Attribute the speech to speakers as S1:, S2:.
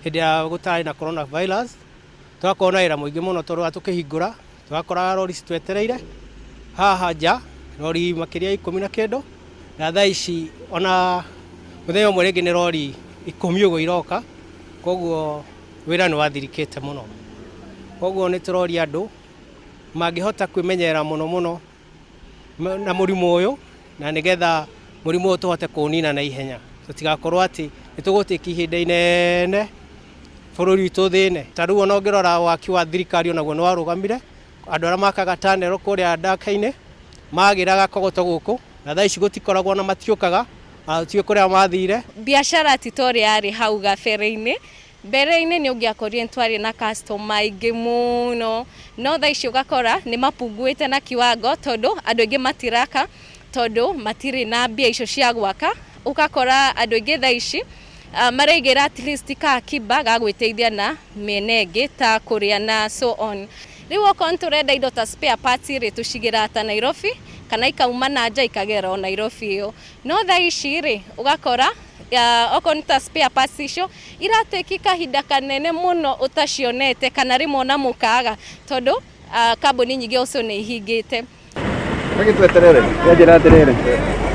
S1: Hĩndĩ ya gũtarĩ na corona virus, tũgakorwo na wĩra mũingĩ mũno tondũ wa tũkĩhingũra tũgakoraga rori citwetereire haha nja, rori makĩria ya ikũmi na kĩndũ, na thaa ici ona mũthenya ũmwe rĩngĩ nĩ rori ikũmi ũguo iroka, koguo wĩra nĩ wathirikĩte mũno. Koguo nĩ tũroria andũ mangĩhota kwĩmenyerera mũno mũno na mũrimũ ũyũ na nĩgetha mũrimũ ũyũ tũhote kũũnina na ihenya, tũtigakorwo atĩ nĩ tũgũtĩki ihinda inene bũrũri witũ ũthĩne. Ta rĩu ona ũngĩrora waki wa thirikari onaguo nĩ warũgamire, andũ arĩa makaga tunnel kũrĩa Ndaka-inĩ magĩraga kogoto gũkũ na thaa ici gũtikoragwo na matiũkaga, na tũtiũĩ kũrĩa mathire.
S2: Biacara ti ta ũrĩa yarĩ hau gabere-inĩ, Mbere-inĩ nĩ ũngĩakorire nĩ twarĩ na customer aingĩ mũno, no thaa ici ũgakora nĩ mapunguĩte na kiwango tondũ andũ aingĩ matiraka tondũ matirĩ na mbia icio cia gwaka. Ũgakora andũ aingĩ thaa ici mareigĩra at least ka akiba ga gwĩteithia na mĩena ĩngĩ ta kũrĩa na so on. Rĩu okorwo nĩ tũrenda indo ta spare parts rĩ, tũcigĩraga ta Nairobi kana ikauma na nja ikagera o Nairobi ĩyo. No thaa ici rĩ, ũgakora okorwo nĩ ta spare parts icio iratĩki kahinda kanene mũno ũtacionete kana rĩmwe ona mũkaga tondũ kambuni nyingĩ also nĩ ihingĩte.
S3: Reke tweterere. Njĩra atĩrĩrĩ.